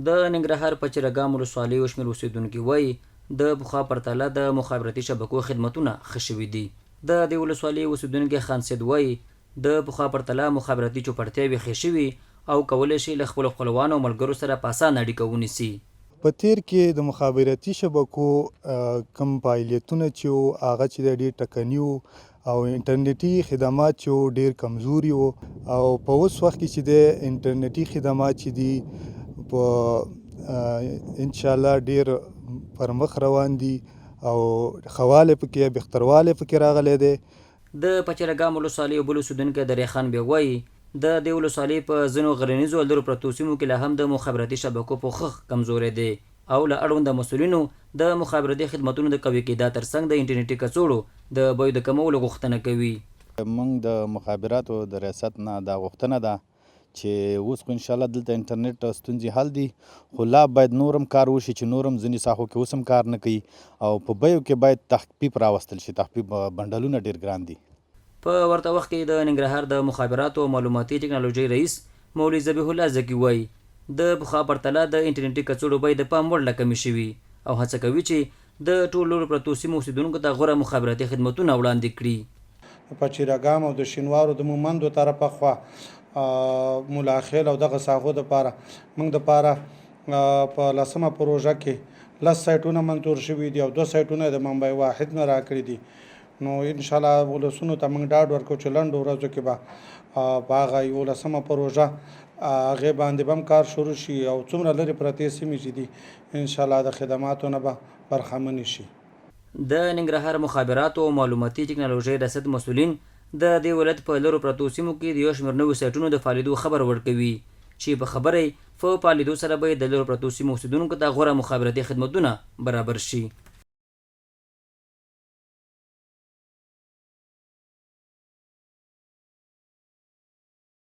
د ننګرهار پچیرګام ولسوالۍ یو شمېر اوسېدونکي وايي، د پخوا پرتله د مخابراتي شبکو خدمتونه ښه شوي دي. د دې ولسوالۍ اوسېدونکی خان سید وايي، د پخوا پرتله مخابراتي چوپړتیاوې ښې شوي او کولی شي له خپلو خپلوانو او ملګرو سره په اسانه اړیکه ونیسي. په تېر کې د مخابراتي شبکو کوم فعالیتونه چې وو، هغه چې دی ډېر ټکني وو او انټرنیټي خدمات چې وو، ډېر کمزوري وو، او په اوس وخت کې چې دی انټرنیټي خدمات چې دي، په انشاءالله ډېر پر مخ روان دي او ښه والی پکې، بهتروالی پکې راغلی دی. د پچیرګام ولسوالۍ یو بل اوسېدونکی دریخان بیا وايي، د دې ولسوالۍ په ځینو غرنیزو او لرو پرتو سیمو کې لا هم د مخابراتي شبکو پوښښ کمزوری دی او له اړونده مسؤلینو د مخابراتي خدمتونو د قوي کېدا ترڅنګ د انټرنېټي کڅوړو د بیو د کمولو غوښتنه کوي. موږ د مخابراتو د ریاست نه دا غوښتنه ده چې اوس خو انشاءالله دلته انټرنیټ ستونزې حل دي، خو لا باید نور هم کار وشي چې نور هم ځینې ساحو کې اوس هم کار نه کوي، او په بیو کې باید تخفیف راوستل شي. تخفیف، بنډلونه ډیر ګران دي. په ورته وخت کې د ننګرهار د مخابراتو او معلوماتي ټکنالوژۍ رئیس مولوي ذبیح الله ذکي وايي، د پخوا پرتله د انټرنیټي کڅوړو بیې د پام وړ لا کمې شوي او هڅه کوي چې د ټولو لرو پرتو سیمو اوسېدونکو ته غوره مخابراتي خدمتونه وړاندې کړي. د پچیرګام او د شینوارو د مومندو طرفه خوا، ملاخیل او دغه ساحو دپاره موږ دپاره په لسمه پروژه کې 10 سایټونه منظور شوي دي او 2 سایټونه د ممبئی واحد نه راکړي دي. نو انشاءالله ولسونو ته موږ ډاډ ورکوو چې لنډو ورځو کې به په هغه 11مه پروژه هغې باندې به هم کار شروع شي او څومره لرې پرتې سیمې چې دي، انشاءالله د خدماتو نه به برخمنې شي. د ننګرهار مخابراتو او معلوماتي ټکنالوژۍ ریاست مسؤلین د دې ولایت په لرو پرتو سیمو کې د یو شمېر نویو سایټونو د فعالېدو خبر ورکوي چې په خبره یې په فعالېدو سره به یې د لرو پرتو سیمو اوسېدونکو ته غوره مخابراتي خدمتونه برابر شي.